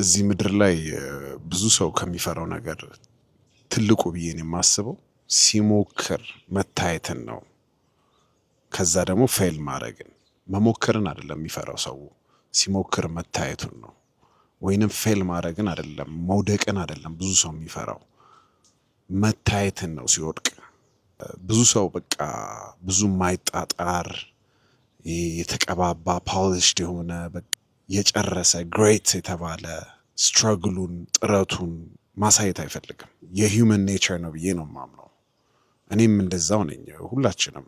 እዚህ ምድር ላይ ብዙ ሰው ከሚፈራው ነገር ትልቁ ብዬ ነው የማስበው ሲሞክር መታየትን ነው። ከዛ ደግሞ fail ማድረግን። መሞከርን አይደለም የሚፈራው ሰው፣ ሲሞክር መታየቱን ነው። ወይንም fail ማድረግን አይደለም፣ መውደቅን አይደለም ብዙ ሰው የሚፈራው፣ መታየትን ነው ሲወድቅ። ብዙ ሰው በቃ ብዙ የማይጣጣር፣ የተቀባባ፣ polished የሆነ፣ የጨረሰ፣ great የተባለ struggle ኡን ጥረቱን ማሳየት አይፈልግም። የ human nature ነው ብዬ ነው የማምነው። እኔም እንደዛው ነኝ። ሁላችንም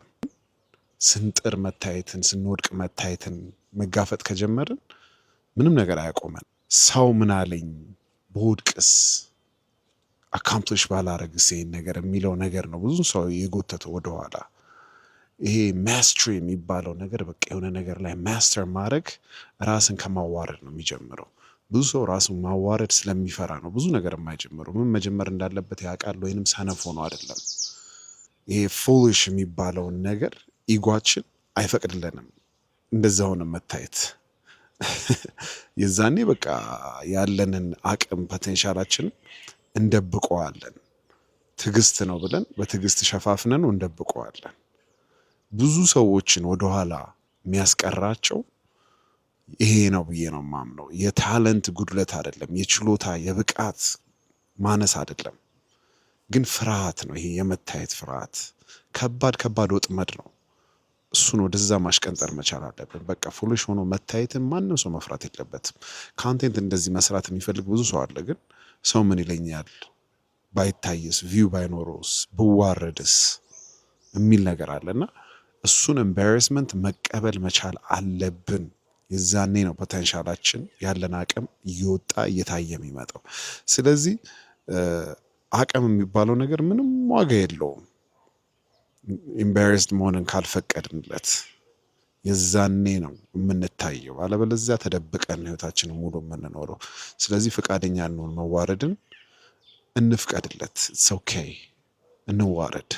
ስንጥር መታየትን፣ ስንወድቅ መታየትን መጋፈጥ ከጀመርን ምንም ነገር አያቆመን። ሰው ምን አለኝ፣ ብወድቅስ፣ accomplish ባላረግስ ይሄን ነገር የሚለው ነገር ነው ብዙ ሰው የጎተተው ወደኋላ። ይሄ mastery የሚባለው ነገር፣ በቃ የሆነ ነገር ላይ master ማድረግ ራስን ከማዋረድ ነው የሚጀምረው። ብዙ ሰው ራሱን ማዋረድ ስለሚፈራ ነው ብዙ ነገር የማይጀምረው። ምን መጀመር እንዳለበት ያውቃል ወይንም ሰነፍ ሆኖ አይደለም። ይሄ foolish የሚባለውን ነገር ego ኣችን አይፈቅድልንም እንደዛ ሆነ መታየት። የዛኔ በቃ ያለንን አቅም potential ኣችንን እንደብቀዋለን። ትዕግስት ነው ብለን በትዕግስት ሸፋፍነን እንደብቀዋለን። ብዙ ሰዎችን ወደኋላ የሚያስቀራቸው ይሄ ነው ብዬ ነው የማምነው። የ talent ጉድለት አይደለም፣ የችሎታ የብቃት ማነስ አይደለም፣ ግን ፍርሃት ነው። ይሄ የመታየት ፍርሃት ከባድ ከባድ ወጥመድ ነው። እሱን ወደዛ ማሽቀንጠር መቻል አለብን። በቃ foolish ሆኖ መታየትን ማንም ሰው መፍራት የለበትም። Content እንደዚህ መስራት የሚፈልግ ብዙ ሰው አለ። ግን ሰው ምን ይለኛል፣ ባይታይስ፣ view ባይኖረውስ፣ ብዋረድስ የሚል ነገር አለ እና እሱን embarrassment መቀበል መቻል አለብን። የዛኔ ነው potential ኣችን፣ ያለን አቅም እየወጣ እየታየ የሚመጣው። ስለዚህ አቅም የሚባለው ነገር ምንም ዋጋ የለውም embarrassed መሆንን ካልፈቀድንለት። የዛኔ ነው የምንታየው። አለበለዚያ ተደብቀን ህይወታችንን ሙሉ የምንኖረው። ስለዚህ ፈቃደኛ እንሁን፣ መዋረድን እንፍቀድለት። It's okay፣ እንዋረድ።